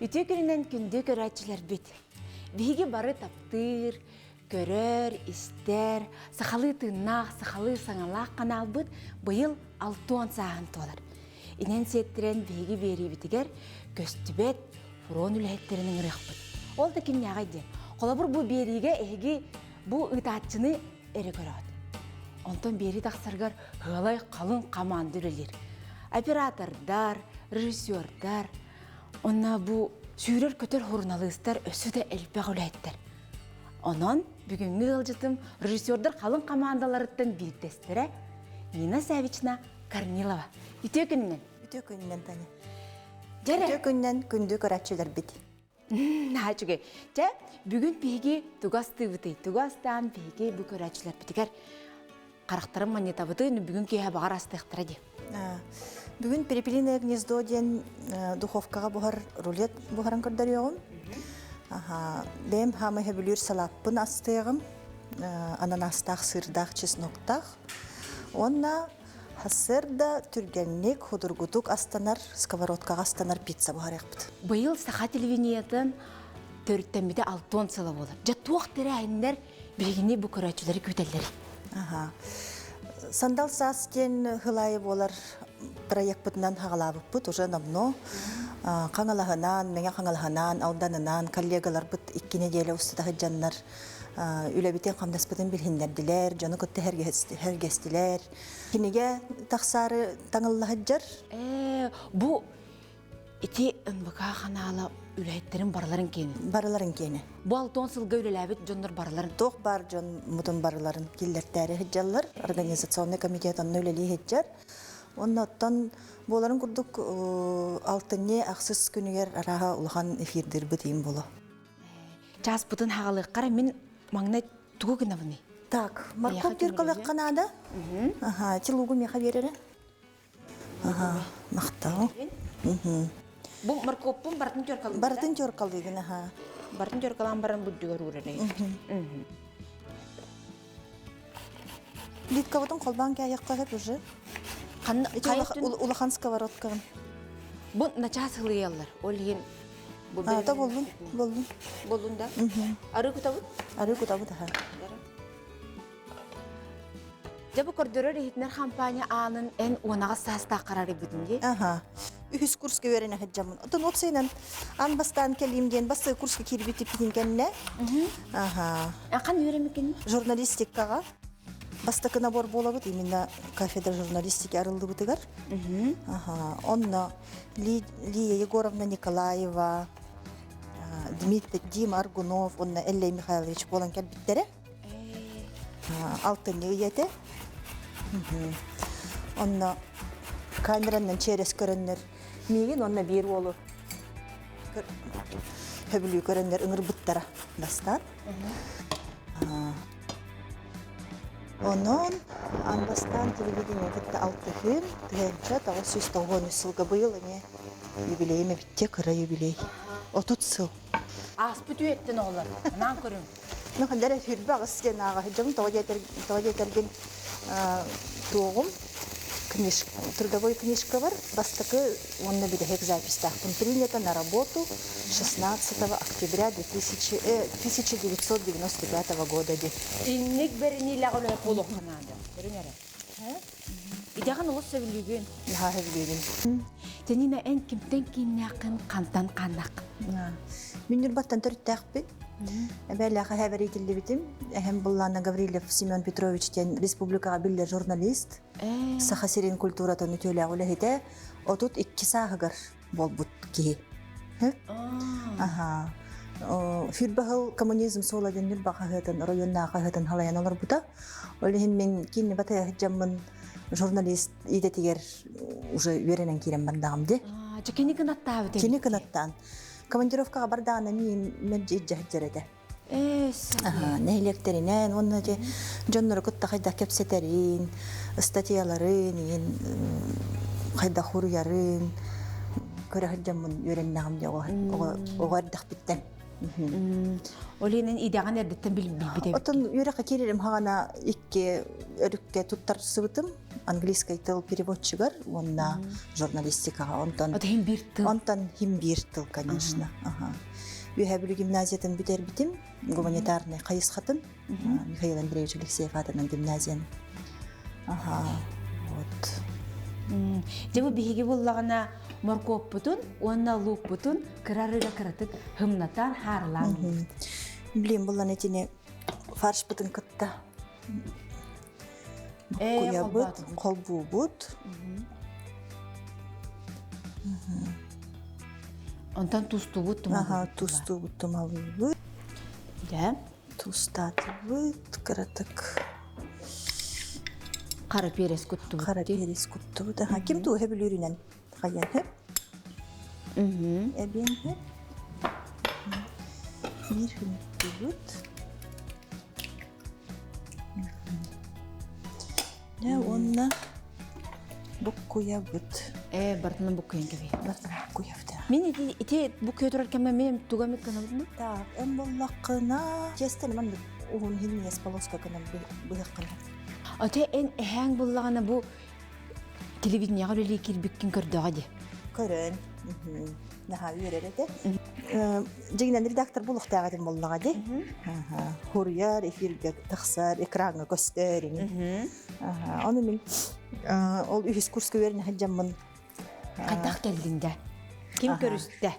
Үтүө күнүнэн күндү көрөөччүлэрбит! Биһиги бары таптыыр, көрөр, истэр, сахалыы тыыннаах, сахалыы саҥалаах ханаалбыт быйыл 60 сааһын туолар. Инэн сиэттэрэн биһиги биэриибитигэр көстүбэт фронт үлэһиттэрин ыҥырыахпыт. Ол да кимнээҕэй диэн. Холобур, бу биэриигэ эһиги бу ыытааччыны эрэ көрөҕүт. Онтон биэрии тахсарыгар ыалай халыҥ хамаанда үлэлиир. Оператордар, режиссердар, онно бу сүүрэр-көтөр суруналыыстар өссө да элбэх үлэһиттэр. Онон бүгүҥҥү ыалдьытым режиссердар халыҥ хамаандаларыттан биирдэстэрэ Нина Савична Корнилова. Үтүө күнүнэн! Үтүө күнүнэн, Таня. Дьэрэ! Үтүө күнүнэн күндү көрөөччүлэрбит. Наһаа үчүгэй. Чэ, бүгүн биһиги тугу астыыбытый? Тугу астаан биһиги бу көрөөччүлэрбитигэр харахтарын манньытабытын бүгүн киэһэ баҕар астыахтара дии. Бүгүн перепелиное гнездо диэн духовкаҕа буһар рулет буһаран көрдөрүөҕүм. Бэйэм хаамай сөбүлүүр салааппын астыаҕым. Ананастаах, сыырдаах, чесноктаах. Уонна Сарсыарда түргэнник, судургутук астанар, сковородкаҕа астанар пицца буһарыахпыт. Быйыл саха телевидениетын төрүттэммитэ 60 сыла буолар. Дьэ туох тэрээһиннэр биһигини бу көрөөччүлэри күүтэллэрий? Аха. Сандал саас диэн хылайы буолар проекпытынан хаҕалаабыппыт уже давно. Хаҥалаһынан, Мэҥэ Хаҥалаһынан, Алданынан коллегаларбыт икки неделя устата сылдьаннар үлэбитин-хамнаспытын билиһиннэрдилэр, дьону кытта сэргэстилэр. Кинигэ тахсаары таҥылла сылдьар. Ээ, бу ити НВК ханаала үлэһиттэрин барыларын киэнэ. Барыларын киэнэ. Бу алтон сылга үлэлээбит дьоннор барыларын. Туох баар дьон мутун барыларын киллэртээри сылдьаллар. Организационный комитет онно үлэлии сылдьар. Уонна оттон буоларын курдук алтынньы ахсыс күнүгэр арааһа улахан эфирдирбит иин боло. Чааспытын хаҕалыаххара мин маҥнай тугу гынабыный? Так, морковь тюркалыахха наада. Ага, ити лугу миэхэ биэрэрэ. Ага, махтал. Бу морковпун барытын тюркалыыбын Барытын тюркалыыгын, аха. Барытын тюркалаан баран бурдугар уурарай. Плиткабытын холбоон кээйэххэ сөп уже. Ханна Ити улахан сковородкаҕын. Бу начаас ылыйаллар. Ол иһин бу Аата боллун, боллун. Боллун да? Арыы кутабыт? Арыы кутабыт аха. Дьэ бу көрдөрөр иһитинэр хампаанньа аанын эн уонаҕас саастаах харарыйбытын дии. Аха. Үһүс курска үөрэнэ сылдьаммын. Оттон уопсайынан аан бастаан кэлиим диэн бастакы курска киирбит типпитин кэннэ. Аха. Ахан үөрэммиккин? Журналистикаҕа бастакы набор буолабыт именно кафедра журналистики арыллыбытыгар. Аха. Онно Лия Егоровна Николаева, Дмитрий Дима Аргунов уонна Эллэй Михайлович буолан кэлбиттэрэ. Алтынньы үйэтэ. Онно камеранан через көрөннөр миигин уонна биир уолу хөбүлүү көрөннөр ыҥырбыттара бастаан. Онон аан бастаан телевидение кытта алтыһыым 1993 сылга быйыл эмиэ юбилейым эбиттэ кыра юбилей. 30 сыл. Ааспыт үйэттэн оҕолор, анаан көрүҥ. Ну, хандар хүрбэ аҕыс диэн ааҕа дьон тоҕо диэтэр тоҕо диэтэргин туоҕум книж трудовой книжка бар бастакы уонна бүтэһик записьтаахпын принято на работу 16 октября 2000, 1995 года ди Инник бэриниилээх үлэһит буолуохха наада. Көрүҥ эрэ. Идэҕин олус сөбүлүүгүн. Наһаа сөбүлүүбүн. Тэнина эн кимтэн кииннээххин, хантан хааннааххын? Мин Ньурбаттан төрүттээхпин. Эбээлээх эһээбэр иитиллибитим. Эһэм Буллана Гаврильев Семен Петрович диэн республикаҕа биллэр журналист. Саха сирин культуратын үтүөлээх үлэһитэ 32 сааһыгар буолбут киһи. Аха. Фүрбаһыл коммунизм суола диэн Ньурба хаһыатын, оройуоннааҕы хаһыатын халайан олорбута. Ол иһин мин киин батайа сылдьаммын журналист идэтигэр уже үөрэнэн киирэн бардаҕым дии. Дьэ кини кынаттаабыт Кини кынаттаан. Командировкаҕа бардаҕына миин мэлдьи илдьэ сылдьар этэ. Нэһилиэктэринэн уонна ити дьоннору кытта хайдах кэпсэтэрин, ыстатыйаларын, иин хайдах суруйарын көрө сылдьаммын үөрэннэҕим дии оҕо эрдэхпиттэн. Ол иһин идэҕин эрдэттэн билбит эбит. Оттон үөрэххэ киирэрим хаҕана икки өрүккэ туттарсыбытым. Английскай тыл переводчигар уонна журналистикаҕа. Онтон От иһин биир тыл. Онтон хим биир тыл, конечно. Ага. Үөһээ Бүлүү гимназиятын бүтэрбитим, гуманитарнай хайысхатын Михаил Андреевич Алексеев аатынан гимназияны. Ага, вот. Дьэ бу биһиги буллаҕына моркуоппутун уонна луукпутун кырарыга кыратык хымнатан хаарылаан Блин, буллан этини фаршпытын кытта буккуйабыт, холбуубут. Онтон тустубут тумалыыбыт. Тустубут тумалыыбыт. Дьэ. Тустаатыбыт кыратык. Хара перец куттубут. Хара перец куттубут. Аха, ким тууһа бүлүүрүнэн хайан хөп? Эбиэн хөп. Биир хүнүттүбүт. Дьэ уонна буккуйабыт. Ээ, бартынан буккуйан кэбиһ. Бартынан буккуйабыт. Мин ити ити буккуйа турар кэммэ мен туга эмит гынабын Так, эн буоллаххына, тиэстэн маннык уһун хинниэс полоска гынан быһаххына. Ате эн эһээҥ буллаҕына бу телевидениеҕа үлэлии киирбиккин көрдөҕө дии. Көрөн. Наһаа үөрэр этэ. Дьиҥинэн редактор буолуохтаах этим буоллаҕа дии. Хуруйар, эфиргэ тахсар, экраҥҥа көстөр ини. Ону мин ол үһүс курска үөрэнэ сылдьаммын Хайдах кэллиҥ да? Ким көрүстэ?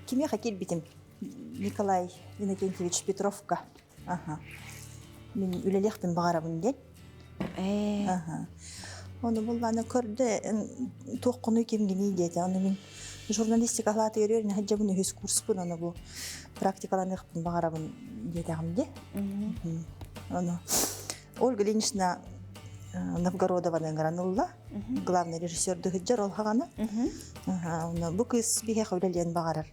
Кимиэхэ киирбитим? Николай Иннокентьевич Петровка. Мин үлэлиэхпин баҕарабын диэн. Ону буллаана көрдө, туоххунуй кимгиний диэтэ. Ону мин журналистика халаатыгар үөрэнэ сылдьабын үһүс курспун, ону бу практикаланыахпын баҕарабын диэтэҕим дии. Ону Ольга Ильинична Новгородованы ыҥыран ылла. Главный режиссер дыһыдьар ол хаҕана. Ону бу кыыс биһиэхэ үлэлиэн баҕарар.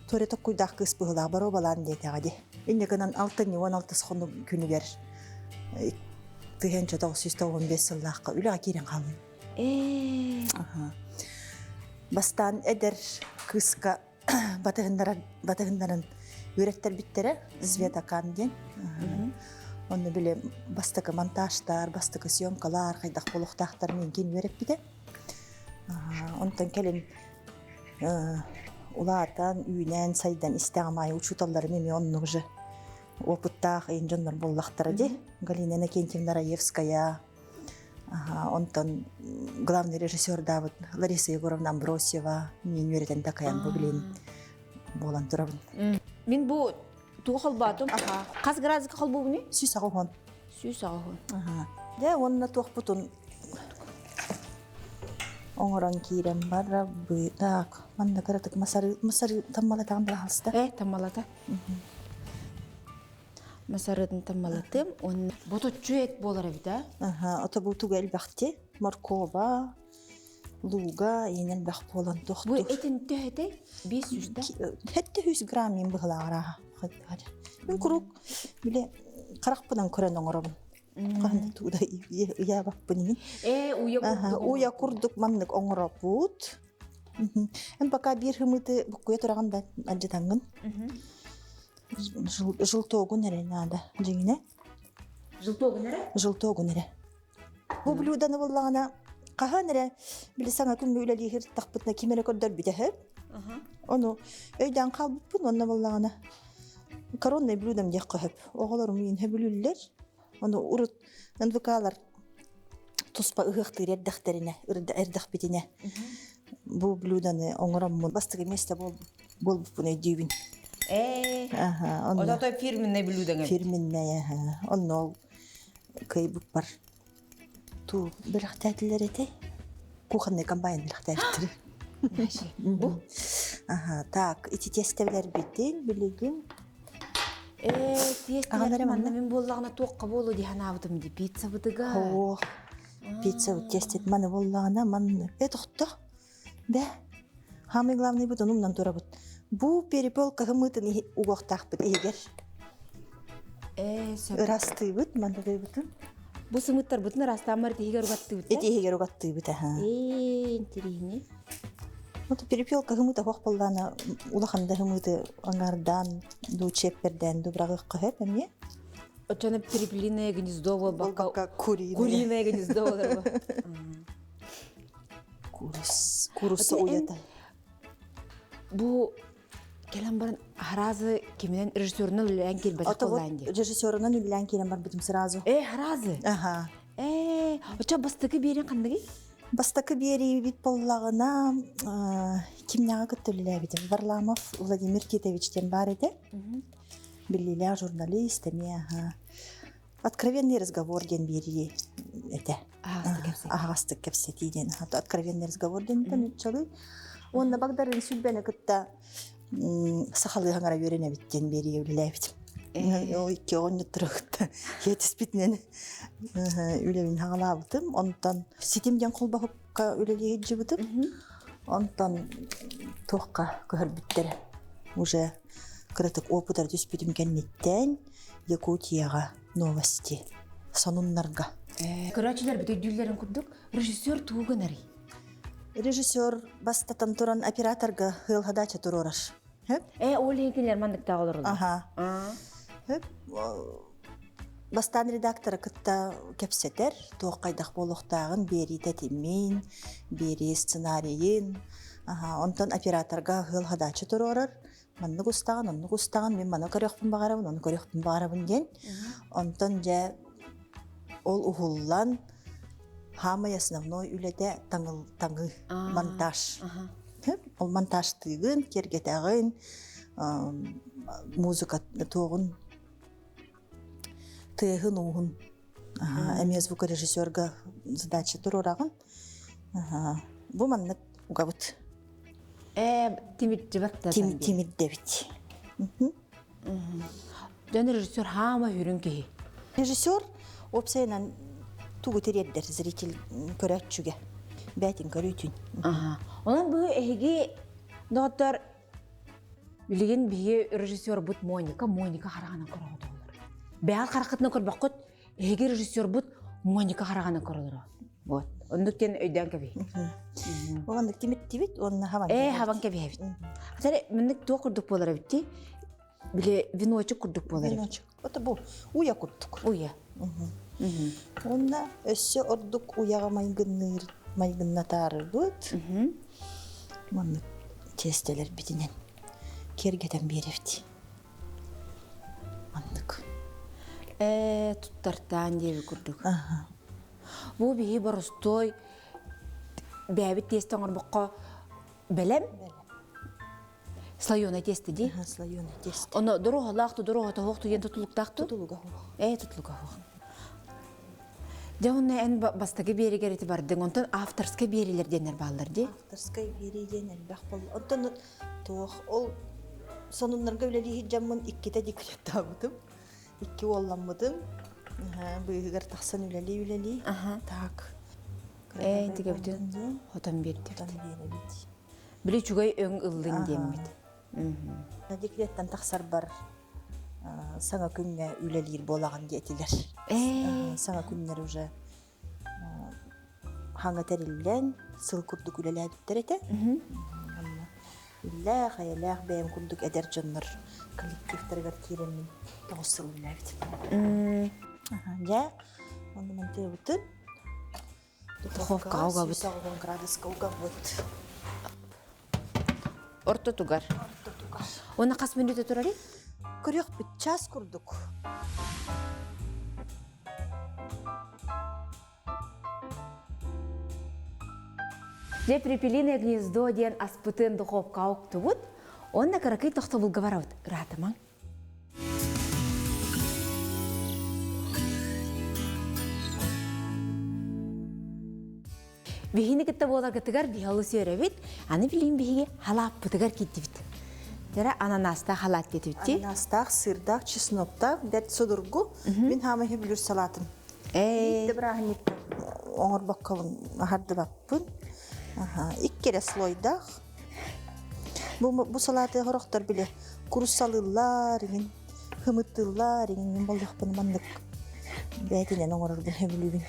Туора токкуйдаах кыыс быһыылаах боруобалаан диэтэҕэ дии. Инньэ гынан алтынньы 16 хонук күнүгэр 1995 сыллаахха үлэҕэ киирэн хааллым. Бастаан эдэр кыыска батыһыннаран батыһыннаран үөрэттэрбиттэрэ Света Кан диэн. Онно били бастакы монтажтар, бастакы съемкалар хайдах буолуохтаахтарын миигин үөрэппитэ. Онтон кэлин улаатан, үүнэн, сайдан истэҕим аайы учууталларым эмиэ оннук же опыттаах ыйын дьоннор буоллахтара дии. Галина Иннокентьевна Раевская, онтон главный режиссердаабыт Лариса Егоровна Амбросьева миин үөрэтэн такайан бу билин буолан турабын. Мин бу тугу холбоотум? Хас градуска холбуубуну? 180. 180. Дьэ уонна туохпутун оҥорон киирэн барабы. Так, манна кыратык масары масары таммалатаҕын баһалста. Э, таммалата. Масарытын таммалатым. Уонна ботуччу эт буолар эбит, а? Аха, ото бу туга элбэхти. Моркова, лууга иин элбэх буолан тохтур. Бу этин төһөтэй? 500 да? Хэтте 100 грамм иин быһылааҕыраха. Мин куруук биле харахпынан көрөн оҥоробун. Хаһан тууда ыйаабаппын иһин. Ээ, уйа курдук. Уйа курдук маннык оҥоробут. Эн пока биир хымыты буккуйа тураҕын да алдьатаҥҥын. Желтогун эрэ наада дьиҥинэ. Желтогун эрэ? Желтогун эрэ. Бу блюданы буллаҕына хаһан эрэ били саҥа күҥҥэ үлэлиир тахпытына ким эрэ көрдөрбүтэ үһү. Ону өйдөөн хаалбыппын онно буллаҕына коронный блюдом диэххэ сөп. Оҕолорум миин сөбүлүүллэр. Ону урут НВК-лар туспа ыһыахтыыр эрдэхтэринэ, эрдэхпитинэ бу блюданы оҥороммун бастакы миэстэ буолбуппун өйдүүбүн. Ээ, онно фирменный блюдаҥ Фирменный, онно ол кыайбыппар туу бэлэхтээтилэр этэй. Кухонный комбайн бэлэхтээбиттэр. Бу? Аха, так, ити тиэстэбилэрбитин билигин Ээ, тиэстэлэр манна мин буоллаҕына туохха буолуо дии санаабытым дии пиццабытыгар. Ох, пицца тиэстит маны буоллаҕына манны. Э, тохто. Бэ, самый главный бут онумнан турабыт. Бу перепелка хымытын угуохтаахпыт иһигэр. Ээ, сөп. Ырастыыбыт, мандатыыбытын. Бу сымыттарбытын ырастааммар итиһигэр угаттыыбыт. Ити иһигэр угаттыыбыт, аха. Ээ, интириэһинэй. Вот перепелка хымыта хоох буоллаана улахан да хымыты аҥаардаан, дуу чиэппэрдээн дуу быраҕыахха сөп эмиэ. Оччоно перепелиное гнездо буолбакка куриное. Куриное гнездо буолар. Курус, курусса уйата. Бу кэлэн баран харазы киминен режиссерунан үлэлээн киирбэтэх буоллаан дии. Режиссерунан үлэлээн киирэн барбытым сразу. Э, харазы. Аха. Э, оччо бастакы биэрин ханныгый? Бастакы биэриибит буоллаҕына кимнээҕи кытта үлэлээбитим. Варламов Владимир Титович диэн баар этэ. Биллиилээх журналист эмиэ Откровенный разговор диэн биэрии этэ. Аһаҕастык кэпсэтии диэн. Откровенный разговор диэн нууччалыы. Уонна Багдарын Сүлбэни кытта сахалыы хаҥара үөрэнэбит диэн биэрии үлэлээбитим. Ол икки оҕонньоттору кытта иэтиспитинэн үлэбин хаҕалаабытым. Онтон ситим диэн холбоһукка үлэлии сылдьыбытым. Онтон туохха көһөрбүттэрэ. Уже кыратык опытар түспүтүм кэнниттэн Якутияҕа новости сонуннарга. Көрөөччүлэр өйдүүллэрин курдук режиссер тугу гынарый? Режиссер бастатан туран операторга ыал задача туруорар. Э, ол иһин манныктаах олороллор. Аха. Бастаан редактора кытта кэпсэтэр, туох хайдах буолуохтааҕын биэрии тэтимин, биэрии сценарийын. Онтон операторга ыал задача туруорар. Маннык устаҕын, оннук устаҕын, мин маны көрүөхпүн баҕарабын, ону көрүөхпүн баҕарабын диэн. Онтон дьэ ол уһуллан хаамай основной үлэтэ таҥыл таҥыы монтаж. Ол монтажтыыгын, киэргэтэҕин, музыка туоҕун тыаһын ууһун эмиэ звукорежиссерга задача туруораҕын. Бу маннык угабыт. Э, тимирдибат да. Тимирдэбит. Дьон режиссер хаама хүрүн киһи. Режиссер уопсайынан тугу тириэрдэр зритель көрөөччүгэ. Бээтин көрүүтүн. Онон бу эһиги доҕоттор билигин биһиги режиссербут Моника Моника хараҕынан көрөҕүт оҕолор. Бэйэҕит хараххытынан көрбөххүт эһиги режиссербут Моника хараҕынан көрөлөрө. Вот. Оннук диэн өйдөөн кэбиһ. Оннук тимиттибит уонна хабан Ээ, хабан кэбиһэбит. Хатары маннык туох курдук буолар эбитти? Били веночек курдук буолар эбит. Веночек. Это бу уйа курдук. Уйа. Уонна өссө ордук уйаҕа майгынныыр майгыннатаарыбыт. Маннык тиэстэлэрбитинэн киэргэтэн биэрэбит. Маннык. Ээ, туттартаан диэби курдук. Бу биһи боростуой бэйэбит тиэстэ оҥорбокко бэлэм. Слоеное тесто дии. Слоеное тесто. Оно доруоһалаах ту доруоһа тоһуох ту диэн тутулуктаах ту? Тутулуга суох. Ээ, тутулуга суох. Дьэ онно эн бастакы биэригэр ити бардыҥ, онтон авторскай биэриилэр диэннэр бааллар дии. Авторскай биэрии диэн элбэх буолла. Онтон туох ол сонуннарга үлэлии сылдьаммын иккитэ декреттаабытым. Икки уолламмытым. Быыһыгар тахсан үлэлии-үлэлии. Так. Ээ, тигэбитин хотон биэрдибит. Хотон биэрэбит. Били үчүгэй өҥ ыллын диэммит. Декреттан тахсарбар саҥа күҥҥэ үлэлиир буолаҕын диэтилэр. Саҥа күннэр уже хаҥа тэриллэн сыл курдук үлэлээбиттэр этэ. Иллээх, эйэлээх бэйэм курдук эдэр дьоннор коллективтарыгар киирэммин 9 сыл үлэлээбитим. Дьэ, онно мантыабытын Духовкаҕа угабыт. 180 градуска угабыт. Ортотугар. Ортотугар. Уонна хас мүнүүтэ турарый? Көрүөхпүт час курдук. Дьэ, Перепелиное гнездо диэн аспытын духовкаҕа уктубут. Уонна кыракый тохтобулга барабыт. Ыраатымаҥ. Биһини кытта буоларгытыгар биһи олус үөрэбит. Аны билигин биһиги халааппытыгар киирдибит. Дьэрэ ананастаах халаат диэтибит дии. Ананастаах, сыырдаах, чесноктаах, бэрт судургу. Мин хаамай сөбүлүүр салаатым. Ээ. Биир да бырааһынньыкка оҥорбоккобун аһардыбаппын. Икки эрэ слойдаах. Бу, бу салааты хорохтор бile куруссалыыллар, иҥин хымыттыыллар, иҥин мин боллохпун маннык бээтинэн оҥорорбун сөбүлүүбүн.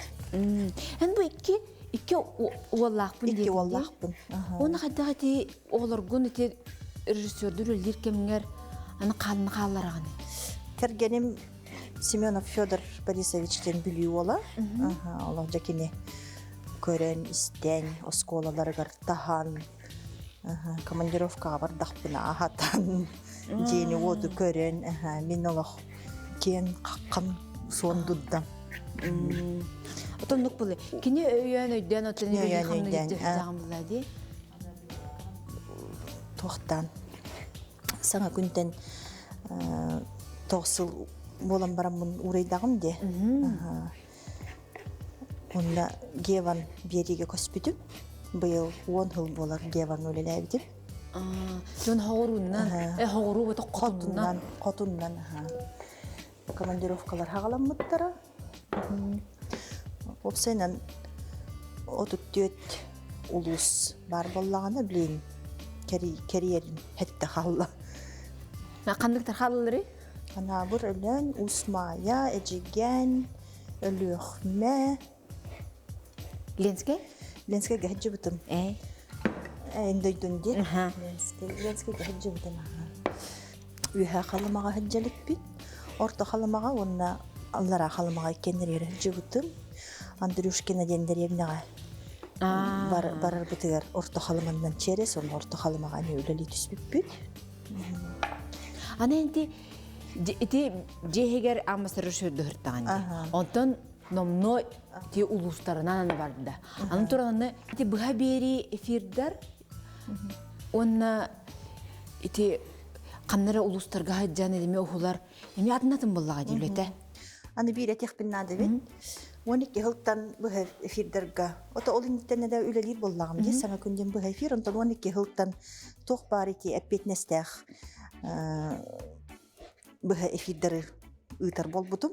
Эн бу икки икки уоллаахпын Икки уоллаахпын. Уонна хайдах ити оҕолоргун ити режиссердуур үлэлиир кэмҥэр аны хааллараҕын? Кэргэним Семенов Федор Борисович диэн Бүлүү уола. Олох дьэ кини көрөн, истэн, оскуолаларыгар таһан, командировкаҕа бардахпына аһатан, дьиэни уоту көрөн, мин олох киэн хаххам суон дурдам. Отоннук булы. Кини өйөөн өйдөөн отон өйөөн өйдөөн дии. Туохтаан саҥа күнтэн тоҕус сыл буолан бараммын уурайдаҕым дии. Онно Геван биэриигэ көспүтүм. Быйыл 10 сыл буолар Геваҥҥа үлэлээбитим. Дьон хоҕурууннан, хоҕуруу бото хотуннан. Хотуннан, командировкалар хаҕаламмыттара. Уопсайынан 34 улуус баар буоллаҕына, билигин кэрийэрин хэттэ хаалла. Ханныктар хааллыларый? Анаабыр, Өлөөн, Уус Маайа, Эдьигээн, Өлүөхүмэ. Ленскэй? Ленскэйгэ сылдьыбытым. Э. Эн дойдун диэн. Ленскэй, Ленскэйгэ сылдьыбытым. Үөһээ Халымаҕа сылдьалыкпит. Орто Халымаҕа уонна Аллараа Халымаҕа иккиэннэригэр сылдьыбытым. Андрюшкина диэн дэриэбинэҕэ бар, барарбытыгар Орто Халыманнан через уонна Орто Халымаҕа эмиэ үлэлии түспүппүт. Аны инти ити дьиэһигэр аммасыры сүрдүһүртаҕын Онтон номнуо ти улуустарынан аны барда. Аны туран аны ити быһа биэрии эфирдар уонна ити ханнара улуустарга сылдьан эми уһулар эми атын-атын буллаҕа диилэтэ. Аны биир этиэхпин наада эбит. 12 сылтан быһа эфирдарга ото ол инниттэн да үлэлиир буоллаҕым дии саҥа күн диэн быһа эфир онтон 12 сылтан туох баар ити эппиэтинэстээх быһа эфирдары ыытар буолбутум.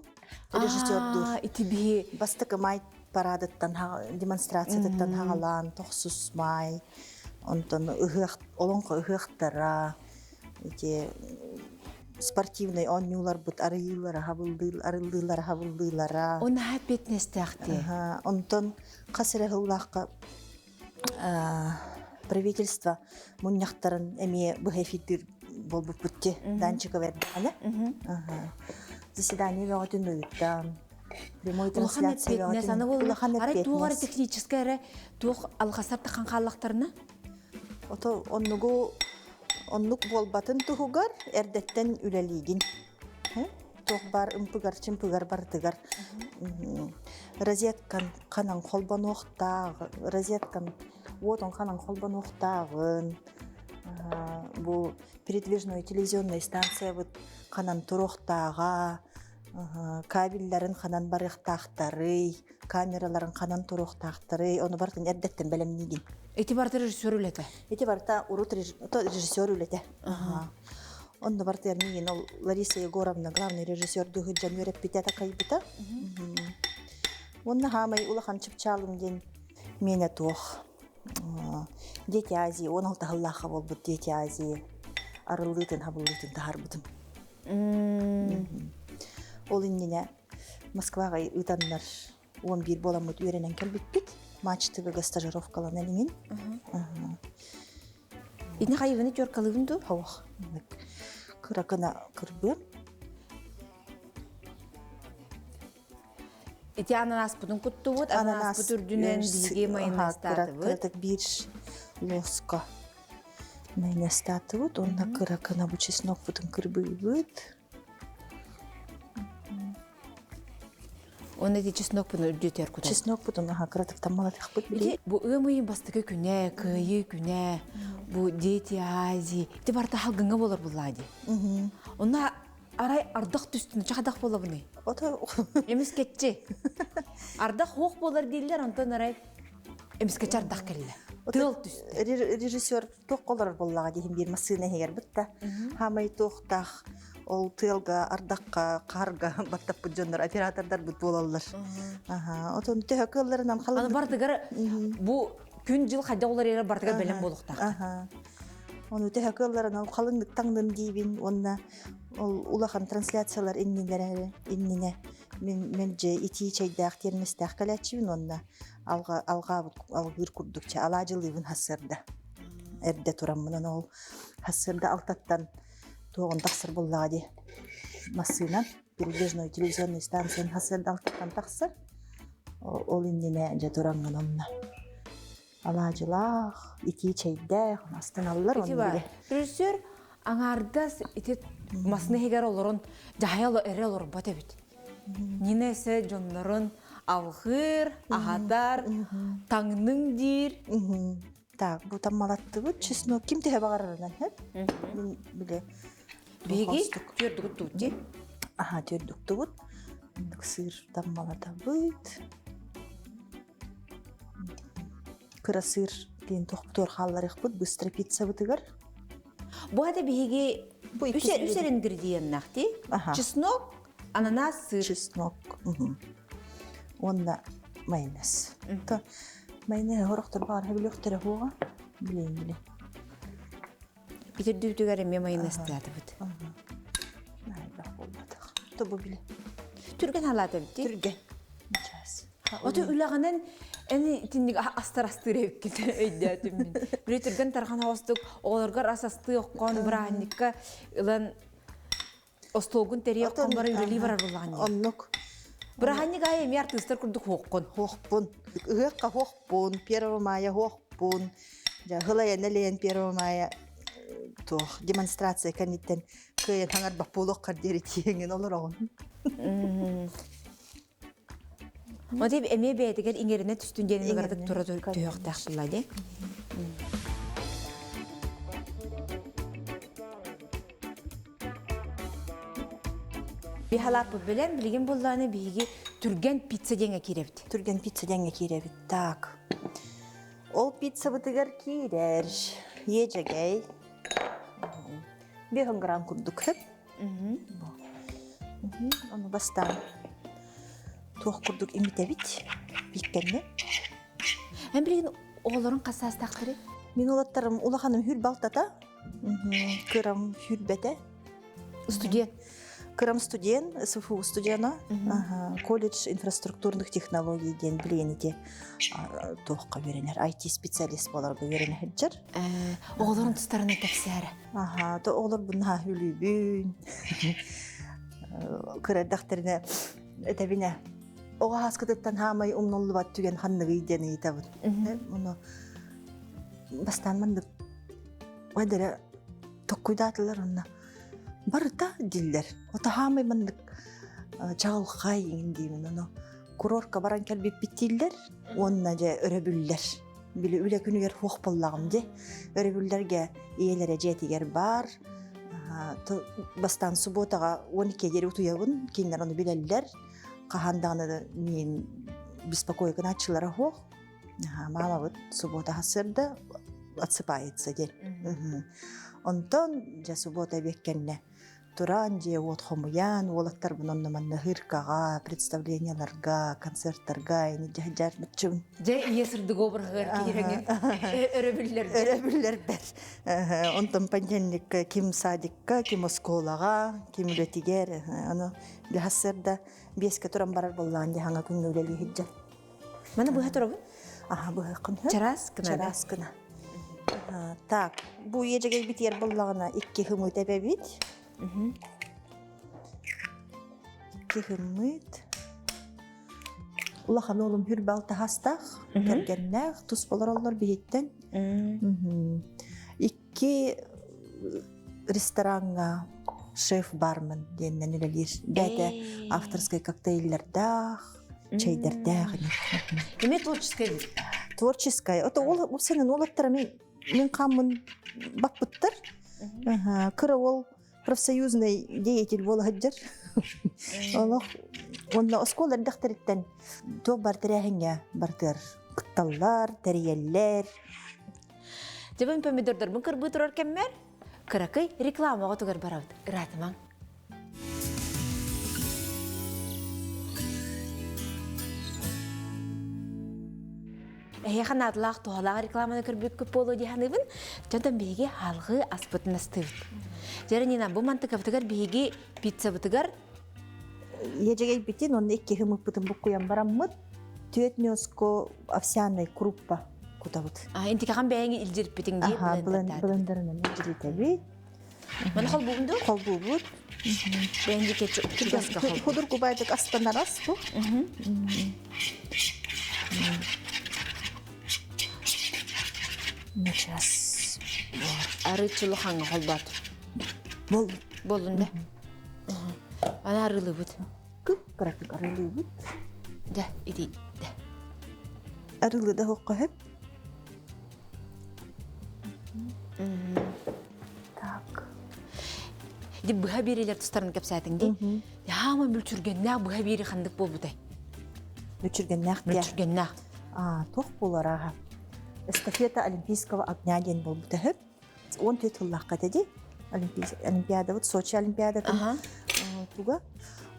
Режиссердуур. Ити биһи Бастакы май парадыттан демонстрациятыттан хаҕалаан тохсус маай онтон ыһыах олоҥхо ыһыахтара ити спортивнай оонньууларбыт арыйыылара арыллыылара хабыллыылара Онаһа эппиэтинэстээхтии. Онтон хас эрэ сыллаахха правительство мунньахтарын эмиэ быһа эфирдиир буолбуппут ди Данчикова эрдэҕинэ заседание бөҕөтүн ыытан прямой трансляция бөҕөтүн улахан арай туох эрэ техническэй эрэ туох алҕасар тахан хааллахтарына ото оннугу оннук буолбатын туһугар эрдэттэн үлэлиигин туох баар ымпыгар-чымпыгар барытыгар розеткан ханан холбонуохтаах розеткан уотун ханан холбонуохтааҕын бу передвижной телевизионная станциябыт ханан туруохтааҕа кабелларын ханан барыахтаахтарый камераларын ханан туруохтаахтарый ону барытын эрдэттэн бэлэмниигин ити барыта режиссер үлэтэ ити барыта урут режиссер үлэтэ Онно бартыгар миигин ол Лариса Егоровна главный режиссердуу сылдьан үөрэппитэ, такайбыта. Уонна хаамай улахан чыпчаалым диэн миэнэ туох. Дети Азии 16 сыллаахха буолбут Дети Азии арыллыытын хабыллыытын таһаарбытым. Ол иннинэ Москваҕа ыытаннар 11 буоламмыт үөрэнэн кэлбиппит. Матч ТВ-га стажировкаланан иҥин. Итини хайыбыны теркалыыбын дуу? Хауах. Кыра гына кырбыам. Ити ананаспытын куттубут, ананаспыт үрдүнэн биһиги майонезтаатыбыт. Кыратык биир лоска майонезтаатыбыт. Уонна кыра гына бу чеснокпутун кырбыыбыт. Уонна ити чеснокпун үрдүтэр кутар. Чеснокпутун аха кыратыктан малатыахпыт били. Бу ыам ыйын бастакы күнэ, кыайыы күнэ, бу Дети Азии. Ити барыта халгыҥҥа буолар буллаа дии. Онно арай ардах түстүн, чахадах буолабыный? Ото Эмискэтчи. Ардах хуох буолар дииллэр, онтон арай эмискэччи ардах кэллэ. Тыал түстэ. Режиссер туох олорор буоллаҕа диһин биир массыына иһигэр бытта. Хаамай туохтаах ол тыалга, ардахха, хаарга баттаппыт дьоннор оператордарбыт буолаллар. Аха, отон төһө кыалларынан халын. Аны бартыгар бу күн-дьыл хайдах уларыйар бартыгар бэлэм буолуохтаах. Аха. Ону төһө кыалларынан халыҥнык таҥнын диибин уонна ол улахан трансляциялар иннилэрэ иннинэ мин мэлдьи итии чэйдээх тиэрмэстээх кэлээччибин уонна алға алҕаабыт алгыыр курдук чэ алаадьылыыбын хассыарда эрдэ тураммынан ол хассыарда алтаттан туоҕун тахсар буоллаҕа дии массыынан. прибрежной телевизионной станциян хасыарда алтыттан тахсар. Ол иннинэ дьэ тураҥҥын онно алаадьылаах, итии чэйдээх астаналлар Ити бар. Режиссер аҥаардас ити масны иһигэр олорон дьаһайа эрэ олорбот эбит. Нина эсэ дьоннорун алҕыыр, аһатар, таҥныҥ диир. Так, бу таммалаттыбыт чеснок ким төһө баҕарарынан һэп. Мин биле Биһиги түөрдүгүт туут Аха, түөрдүктубут. Сыр таммалатабыт. Кыра сыр диэн тохтуор хаалларыахпыт быстро пиццабытыгар. Бу ата биһиги Бу иккис үсэр үсэр ингредиеннах ти. Чеснок, ананас, сыр. Чеснок. Уонна майонез. То майонез хорохтор баар билиохтэрэ хуоҕа. Билейин биле. Итирдүүтүгэр эмиэ майонезтаатыбыт. Наайдах буолбатах. То бу биле. Түргэн халаатабыт ти. Түргэн. Час. Ото үлэҕинэн эн итинник астар астыыр эбиккин өйдөөтүм мин. Били түргэн тархан оҕостук оҕолоргор ас астыы оххоон бырааһынньыкка ылан остуолгун тэрийэ оххон бара үлэлии барар буоллаҕын дии. Оннук. Бырааһынньык аайы эмиэ артыыстар курдук хуоххун. Хуохпун. Ыһыахха хуохпун, 1 мая хуохпун. Дьэ, хылайан элэйэн 1 мая туох демонстрация кэнниттэн кыайан хаҥарбат буолуоххар диэри тиэҥин олороҕун. Мотив эмиэ бэйэтигэр иҥэринэ түстүн диэн ыгаратык тура түһүөхтээх буолла дии. Биһалааппыт билэн, билигин буллааны биһиги түргэн пицца диэҥэ киирэбит. Түргэн пицца диэҥҥэ киирэбит. Так. Ол пиццабытыгар киирэр. Иэдьэгэй. 5 грамм курдук. Ону бастаан туох курдук имитэбит бииккэннэ. Эн билигин оҕолорун хас саастаахтарый? Мин улаттарым улаханым хүр балтата, кырам хүрбэтэ. Студент. Кырам студент, СФУ студена, колледж инфраструктурных технологий диэн билиэн ити туохха үөрэнэр, IT-специалист буоларга үөрэнэ сылдьар. Оҕолорун тустарынан кэпсээрэ. Аха, то оҕолор бунаһа хүлүүбүн. Кыра эрдэхтэринэ этэбинэ оҕо ааскытыттан хаамай умнуллубат түгэн ханныгый диэн ыйытабын. Ону бастаан маннык эдэрэ токкуйдаатылар онно барыта диллэр. Ото хаамай маннык чаҕылхай иҥин диибин ону курорка баран кэлбиппит дииллэр уонна дьэ өрөбүллэр. Били үлэ күнүгэр хуох буоллаҕым дии. Өрөбүллэргэ ийэлэрэ дьиэтигэр баар. Бастаан субуотаҕа 12 диэри утуйабын, кинилэр ону билэллэр. Хаһан даҕаны миин беспокойка гынааччылара суох. Маамабыт субуота сарсыарда отсыпается диэн. Онтон дьэ субуота эбиэт кэннэ Туран дьиэ-уот хомуйан, уолаттарбын онно-манна ыһыыркаҕа, представлениеларга, концерттарга ини дьаһдьаарбыччыбын. Дьэ, ийэ сырдык обраһыгар киирэҥин өрөбүллэрбэр. Өрөбүллэрбэр. Онтон понедельникка ким садикка, ким оскуолаҕа, ким үлэтигэр. Ону сарсыарда биэскэ туран барар буоллаҕын дьэ хаҥа күҥҥэ үлэлии сылдьан. Маны быһа турабын? Аха, быһыаххын сөп. Чараас гына. Чараас гына. Так, бу иэдьэгэйбитигэр буоллаҕына икки хымыт эбэбит. Икки хымыт. Улахан уолум хүр балтаһастаах, кэргэннээх, тус олороллор биһиттэн. Икки рестораҥҥа шеф-бармен диэннэн үлэлиир. Бэйэтэ авторскай коктейльлэрдээх, чэйдэрдээх. Эмиэ творческай бит. Творческай. Ото ол сенен уолаттара мин мин хааммын баппыттар. Кыра уол профсоюзный деятель буола сылдьар. Олох онно оскуола эрдэхтэриттэн туох бар тэрээһиҥҥэ бартыар кытталлар, тэрийэллэр. Дьэбин помидордарбын кырбыы турар кэммэр кыракый рекламаҕа тугар барабыт. Ыраатымаҥ. Эһиэхэ наадалаах туһалаах рекламаны көрбүккүт буолуо дии саныыбын. Дьонтон биһиги алгыы аспытын астыыбыт. Дьэ, Нина, бу мантыкабытыгар биһиги пиццабытыгар Иэдьэгэйбитин уонна икки хымыппытын буккуйан бараммыт түөрт ньуоску овсяной круппа кутабыт. Интикахан бэйэҥ илдьириппитиҥ дии блендерынан илдьиритэбит. Маны холбуубун дуу? Холбуубут. Бэйэн диэки чугаска холбуу. Худургу байдык астанарас бу. Начаас. Арыы чулухаҥҥа холбоот. Бол. Боллун да. Аны арыылыыбыт. Кып-кыратык арыылыыбыт. Дэ, ити. Дэ. Арыылы да хоққо хөп. Так. Ди быһа биэрилэр тустарын кэпсээтиҥ дии. Хаама мүлчүргэннээх быһа биэри ханнык буолбутай? Мүлчүргэннээх диэ. Мүлчүргэннээх. Аа, туох буолар ааһа? Эстафета Олимпийского огня диэн буолбута үһү. 14 сыллаахха этэ дии. Олимпиадабыт Сочи Олимпиадатын туга.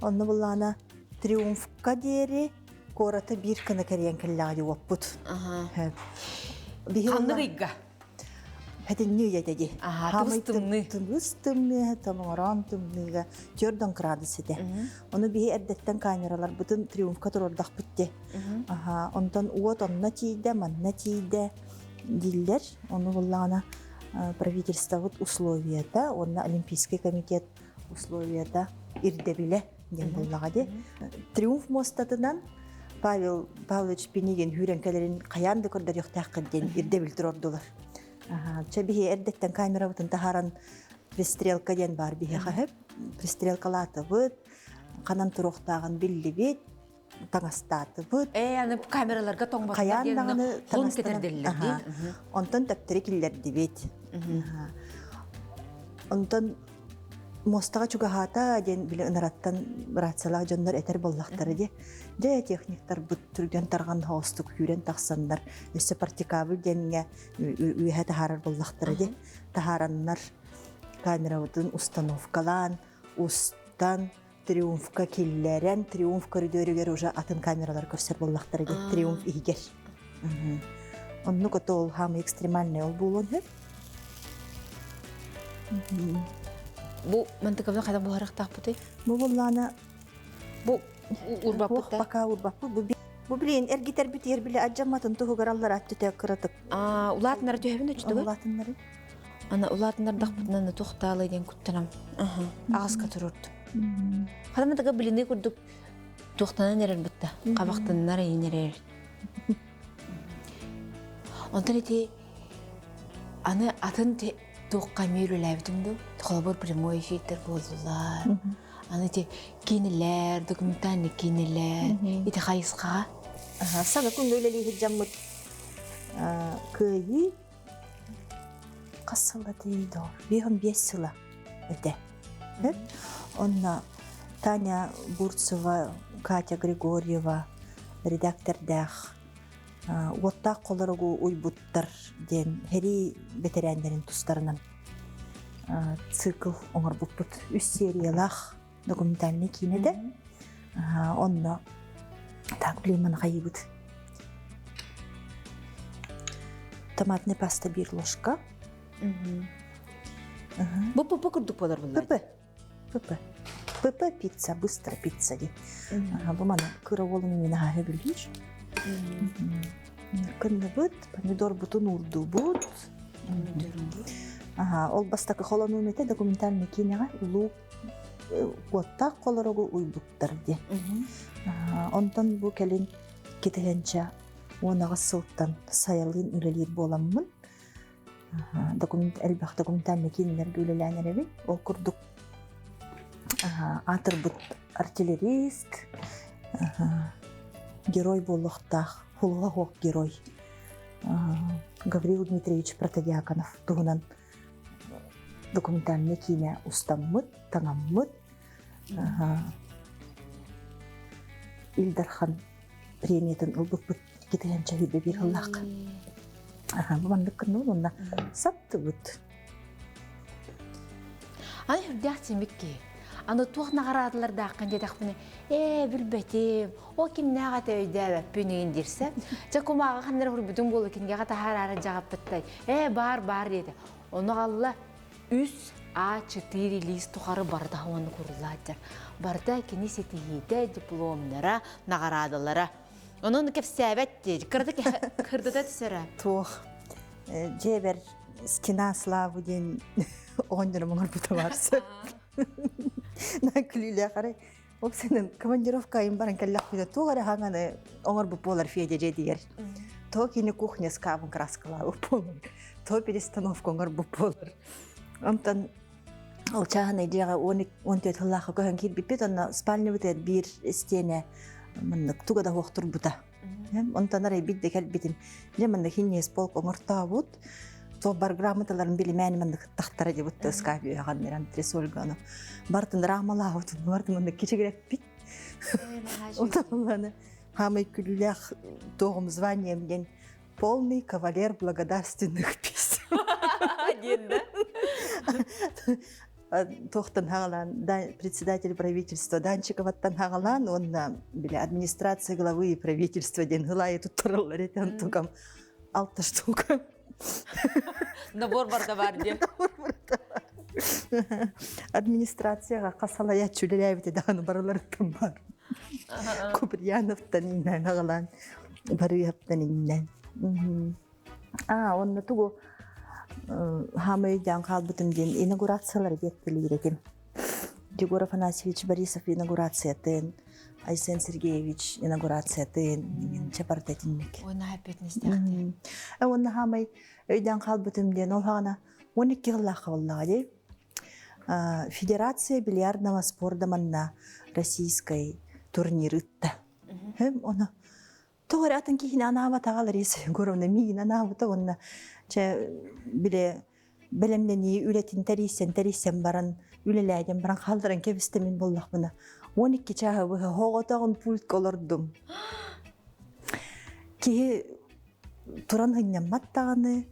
Онно буллаана триумфка диэри куораты биир гына кэрийэн кэллэҕэ дии уоппут. Ханнык ыйга? Хэтинни үйэтэ дии. Тыбыс тымныы. Тыбыс тымныы, томороон тымныыга 4 градус этэ. Ону биһи эрдэттэн камераларбытын триумфка туруордахпыт дии. Онтон уот онно тиийдэ, манна тиийдэ дииллэр. Ону буллаҕына правительствобыт условията уонна Олимпийский комитет условията ирдэбилэ диэн буоллаҕа дии. Триумф муостатынан Павел Павлович Пинигин хүүрэн кэлэрин хайаан да көрдөрүөхтээххин диэн ирдэбил туруордулар. Чэ биһи эрдэттэн камерабытын таһааран пристрелка диэн баар биһиэхэ пристрелкалаатыбыт, ханан туруохтааҕын биллибит, таҥастаатыбыт. Ээ, аны камераларга тоҥботтор диэн даҕаны хун кэтэрдиллэр дии. Онтон төптөрү киллэрдибит. Онтон муостаҕа чугаһаата диэн били ынараттан рациялаах дьоннор этэр буоллахтара дии. Дьэ техниктарбыт түргэн тарҕан хоостук күүрэн тахсаннар өссө партикабель диэҥҥэ үөһэ таһаарар буоллахтара дии. Таһаараннар камерабытын установкалаан, устан Триумфка киллэрэн, Триумф көрүдүөрүгэр уже атын камералар көрсөр буоллахтара дии, Триумф иһигэр. Оннук ото ол хаамый экстремальный ол буолуон сөп. Бу мантыкабын хайдах буһарыахтаахпытый? Бу буллаана Бу урбаппыт да? Пока урбаппыт. Бу бу билин эргитэрбит ер биле аджамматын туһугар аллар аттүтэ кыратык. Аа, улаатыннары түһэбин өчтүгү? Улаатыннары. Ана улаатыннардахпытынан туохтаалай диэн куттанам. Аҕаска турурдум. Хатама тага билини курдук туохтанан эрэр бытта. Хабахтаннар эйин эрэр. Онтон ити аны атын туохха эмиэ үлэлээбитим дуу? Холобур прямой эфирдер буоллулар. Аны ити киинэлэр, документальный киинэлэр, ити хайысхаҕа. Саҥа күҥҥэ үлэлии сылдьаммыт кыайыы хас сыла тиийдо? 55 сыла этэ. Онно Таня Бурцева, Катя Григорьева редактордаах уоттаах холоругу уйбуттар диэн сэрии бэтэрээннэрин тустарынан цикл оҥорбуппут. Үс сериялаах документальный киинэтэ. Онно так блин хайыбыт. Томатный паста биир ложка. Бу ПП курдук буолар булла. ПП. ПП. ПП пицца, быстро пицца ди. Бу мана кыра уолум именно хаһы билир. Кынныбыт, помидорбутун уурдубут. Аха, ол бастакы холонуум этэ документальный киинэҕэ улуу уоттаах холорогу уйбуттар диэн. Онтон бу кэлин китиһэнчэ 18 сылтан сайалыын үлэлиир буоламмын документ элбэх документальный киинэлэргэ үлэлээн эрэбин. Ол курдук аатырбыт артиллерист, герой буолуохтаах, хулуга герой Гаврил Дмитриевич Протодьяконов туһунан документальный киинэ устаммыт, таҥаммыт. Ил Дархан премиятын ылбыппыт китиһэнчэ сүүрбэ биир сыллаахха. Бу маннык гынныбын уонна саптыбыт. Аны үрдээх симик киһи. Аны туох наҕараадалардааххын диэтэхпинэ, ээ билбэтим, ол кимнээх этэ өйдөөбөппүн игин диирсэ. Чэ кумааҕы ханнара хурбутун буолу кинигэҕэ таһаараары дьаҕаппыттай. Ээ баар баар диэтэ. Ону аҕалла үс А4 лиис тухары барыта уонна куруллааччар. Барыта кини ситиһиитэ, дипломнара, наҕараадалара. Онон кэпсээбэт диир. Кырата кырдата түсэрэ. Туох дьиэбэр Стена славы диэн оҕонньорум оҥорбута барса. На күлүүлээх арай Опсанын командировка айым баран кэллэхпинэ туох эрэ хаҥаны оҥорбут буолар Федя дьиэтигэр. То кини кухня скабын краскалаабыт буолар, то перестановка оҥорбут буолар. Онтон ол чааһынай дьиэҕэ 14 сыллаахха көһөн киирбиппит, онно спальнябытыгар биир истиэнэ маннык туга да суох турбута. Онтон арай биирдэ кэлбитим. Дьэ манна хинньиэс полк оҥортообут. Суолбар грамоталарын билимээн маннык тахтара дебут ыскаап үөҕэн антресольганы. Бартын рамалаабытын бартын маннык кичигирэппит. Онтон хаамай күлүүлээх туоҕум званием диэн полный кавалер благодарственных писем. Диэн да? Туохтан хаҕалаан председатель правительства Данчиковаттан хаҕалаан уонна били администрация главы правительства диэн ылайы туттараллар этэн тукам алта штука. Набор барда бар диэн. Администрацияға қасалаяччы үлэлээбите даҕаны барыларыттан бар. Куприяновтан иҥнэн аҕалаан Барыһаптан иҥнэн. Аа, онно тугу хаамай өйдөөн хаалбытым диэн инаугурациялары диэттилиир этим. Егор Афанасьевич Борисов инаугурациятын, Айсен Сергеевич инаугурациятын чапарта этинник. Уонна эппиэтинэстээхтэр. Уонна хаамай өйдөөн хаалбытым диэн ол хаҕана 12 сыллаахха буоллаҕа дии. Федерация бильярдного спорда манна российскай турнир ытта. Оны Тоҕо эрэ атын киһини анаабатаҕа Лариса Егоровна миигин анаабыта уонна чэ бile бэлэмнэнии үлэтин тэрийсэн тэрийсэн баран үлэлээтим баран хаалларан кэбистэ мин буоллахпына 12 чааһы быһа оҕотоҕун пультка олордум. Киһи туран ынньаммат даҕаны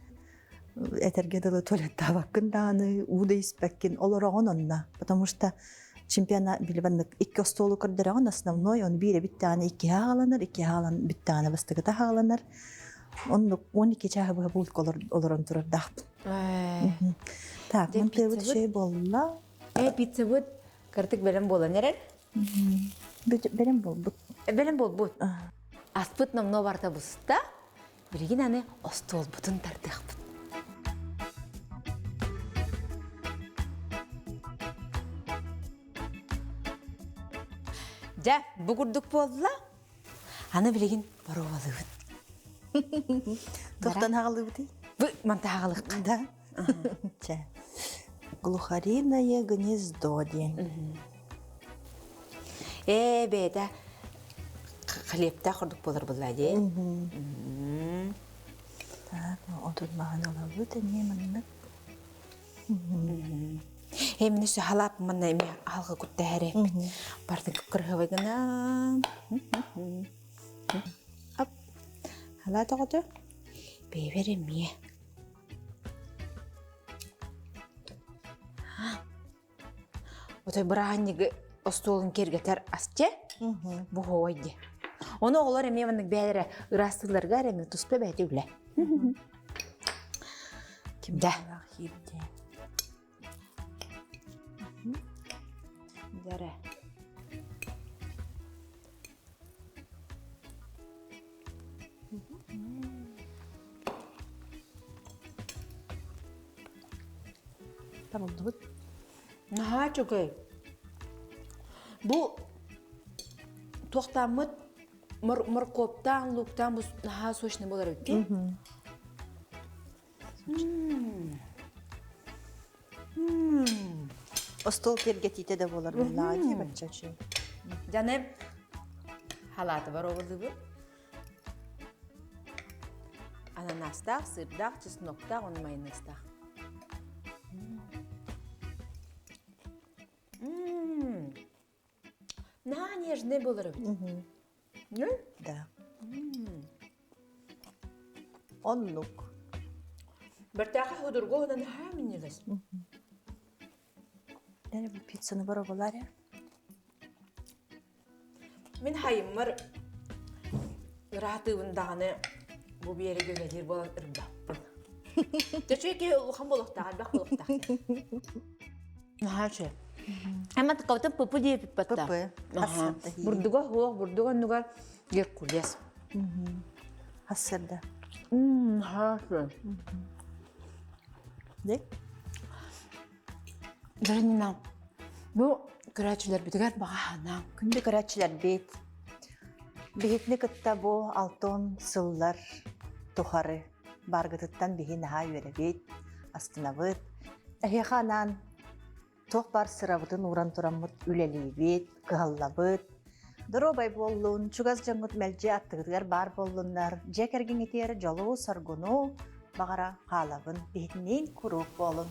этэргэ дылы туалеттаабаккын даҕаны уу да испэккин олороҕун онно потому что чемпионат били икки остуолу көрдөрөҕүн основной он биир бүттэҕинэ иккиһэ аҕаланар иккиһэ аҕалан бүттэҕинэ бастакыта аҕаланар оннук 12 чааһы быһа булка олорон турардаахпын так мантыабыт үчүгэй буолла э пиццабыт кыртык бэлэм буолан эрэр бэлэм буолбут бэлэм буолбут аспыт номнуо барыта буста Билигин аны остуолбутун тардыахпыт. Дьэ, бу курдук буолла. Аны билигин боруобалыыбыт. Туохтан хаҕалыыбытый? Бу манта хаҕалыахха. Да. Чэ. Глухариное гнездо диэн. Ээ, бэйэтэ хлебтаах курдук буолар буолла дии. Так, отут маһын ылабыт эмиэ маннык. Ээ, мин өссө халаап манна эмиэ аһылга куттаһар эппит. Бардын кып-кырыһабай гына. Ап. Халаат оҕото. Бэйбэр эмиэ. Отой бырааһынньыгы остуолун киэргэтэр асче бу хоой ди. Ону оҕолор эмиэ маннык бэйэлэрэ ыраастыылларга эрэ эмиэ туспа бэйэтэ үлэ. Ким Да. киирдэ. Дэрэ. Табыллыбыт. Наһаа үчүгэй. Бу туохтааммыт моркуоптаан, лууктаан бу наһаа сочный буолар эбит дии. Остуол киэргэтиитэ да буолар буоллаҕа дии бачча үчүгэй. Дьаны халааты бар оҕолугу. Ананастаах, сырдаах, чесноктаах, уонна майонезтаах. Наһаа нежный буолар эбит. Да. Оннук. Бэртээхэй судургу уонна наһаа минньигэс. Дәрі бу пиццаны бороболар Мин хайыммар ыраатыыбын даҕаны бу биэригэ үлэлиир буолан ырбаппын. Төчү киһи улахан буолуохтаах, элбэх буолуохтаах. Наһаа үчүгэй. Эмма кабытын пыпы диэпит батта. Пыпы. Бурдуга суох, бурдуга оннугар геркулес. Хассырда. Наһаа үчүгэй. Дөрүнүнэн бу көрөөччүлэрбитигэр баҕаһана. Күндү көрөөччүлэрбит, биһитини кытта бу алтон сыллар тухары баргытыттан биһи наһаа үөрэбит, астынабыт. Эһиэхэ анаан туох баар сырабытын ууран тураммыт үлэлиибит, кыһаллабыт. Доруобай буоллун, чугас дьоҥҥут мэлдьи аттыгытыгар баар буоллуннар, дьиэ кэргэҥҥитигэр дьолу-соргуну баҕара хаалабын. Биһитиниин куруук буолун.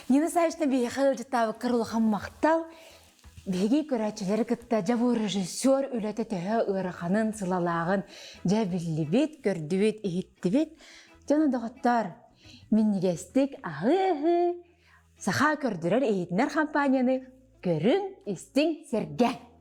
Нина Савична биһиэхэ ыалдьыттаабыккар улахан махтал. Биһиги көрөөччүлэри кытта дьэ бу режиссер үлэтэ төһө ыараханын, сылалааҕын дьэ биллибит, көрдүбүт, иһиттибит. Дьоно доҕоттоор, минньигэстик аһыы-аһыы, саха көрдөрөр иһитинэр хампаанньаны көрүҥ, истиҥ, сэргээҥ!